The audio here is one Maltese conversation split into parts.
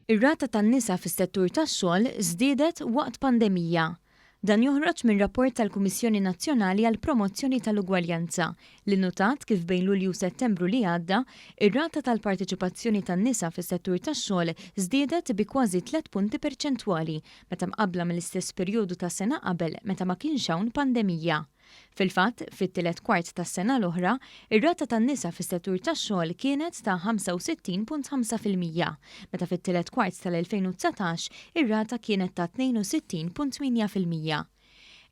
Ir-rata tan-nisa fis-settur tax-xogħol żdiedet waqt pandemija. Dan joħroġ minn rapport tal-Kummissjoni Nazzjonali għall-Promozzjoni tal-Ugwaljanza li nnutat kif bejn Lulju u Settembru li għadda, ir-rata tal-parteċipazzjoni tan-nisa fis-settur tax-xogħol żdiedet bi kważi tlett punti perċentwali meta mqabbla mill-istess perjodu ta' sena qabel meta ma kienx hawn pandemija. Fil-fatt, fit-tielet kwart tas-sena l-oħra, ir-rata tan-nisa fis-settur tax-xogħol kienet ta' 65.5%, meta fit-tielet kwart tal-2019 ir-rata kienet ta' 62.8%.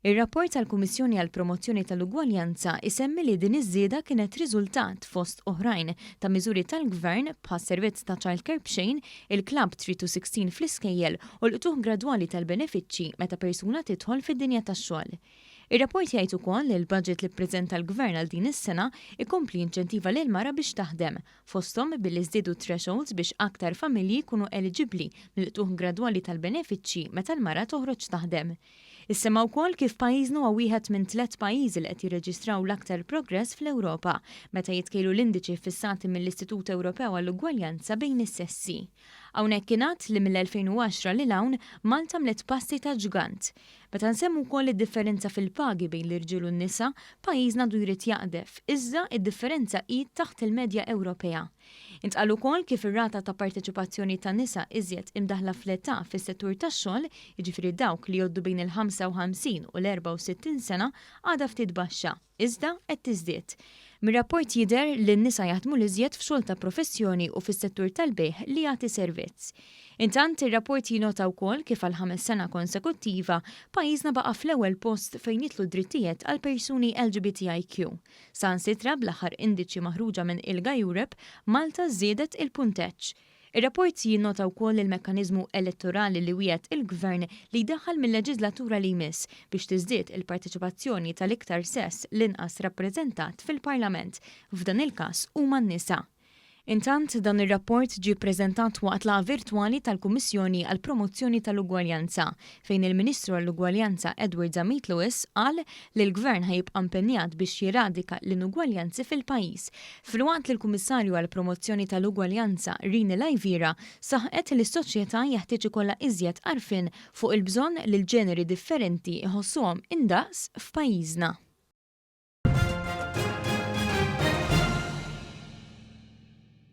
Ir-rapport tal-Kummissjoni għall-Promozzjoni tal-Ugwaljanza jsemmi li din iż-żieda kienet riżultat, fost oħrajn, ta' miżuri tal-Gvern bħas-servizz ta' childcare b'xejn, il-Club 3 to 16 fl-iskejjel u l-qtugħ gradwali tal-benefiċċji meta persuna tidħol fid-dinja tax-xogħol. Ir-rapport jgħid ukoll li l-budget li ppreżenta l-Gvern għal din is-sena jkompli jinċentiva lill-mara biex taħdem, fosthom billi żdiedu t-thresholds biex aktar familji jkunu eliġibbli mill-qtugħ gradwali tal-benefiċċji meta l-mara toħroġ taħdem. Issemma wkoll kif pajjiżna huwa wieħed minn tlett pajjiżi li qed jirreġistraw l-aktar progress fl-Ewropa meta jitkejlu l-indiċi ffissati mill-Istitut Ewropew għall-Ugwaljanza bejn is-Sessi. Hawnhekk ingħad li mill-2010 lil hawn, Malta għamlet passi ta' ġgant. Meta nsemmu wkoll id-differenza fil-pagi bejn l-irġiel u n-nisa, pajjiżna għadu jrid jaqdef, iżda id-differenza hi taħt il-medja Ewropea. Intqal ukoll kif ir-rata ta' parteċipazzjoni ta' nisa iżjed imdaħħla fl-età fis-settur tax-xogħol, jiġifieri dawk li jgħoddu bejn il-55 u l-64 sena, għadha ftit baxxa. iżda qed tiżdied. Mir-rapport jidher li n-nisa jaħdmu l-iżjed f'xogħol ta' professjoni u fis-settur tal-bejgħ li jagħti servizz. Intant, ir-rapport jinnota wkoll kif għall-ħames sena konsekuttiva, pajjiżna baqa' fl-ewwel post fejn jidħlu d-drittijet għall-persuni LGBTIQ. Saħansitra bl-aħħar indiċi maħruġa minn ILGA Europe, Malta żiedet il-punteġġ. Ir-rapport jinnota wkoll il-mekkaniżmu elettorali li wiegħed il-Gvern li jdaħħal mil-leġiżlatura li jmiss biex tiżdied il-parteċipazzjoni tal-iktar sess l-inqas rappreżentat fil-Parlament, f'dan il-każ huma n-nisa. Intant, dan ir-rapport ġie ppreżentat waqt laqgħa virtwali tal-Kummissjoni għall-Promozzjoni tal-Ugwaljanza, fejn il-Ministru għall-Ugwaljanza Edward Zammit Lewis qal li l-Gvern ħa jibqa' impenjat biex jeradika l-inugwaljanzi fil-pajjiż Filwaqt li l-Kummissarju għall-Promozzjoni tal-Ugwaljanza, Rini Laiviera, saħqet li s-soċjetà jeħtieġ ikollha iżjed għarfien fuq il-bżonn li l-ġeneri differenti jħossuhom indaqs f'pajjiżna.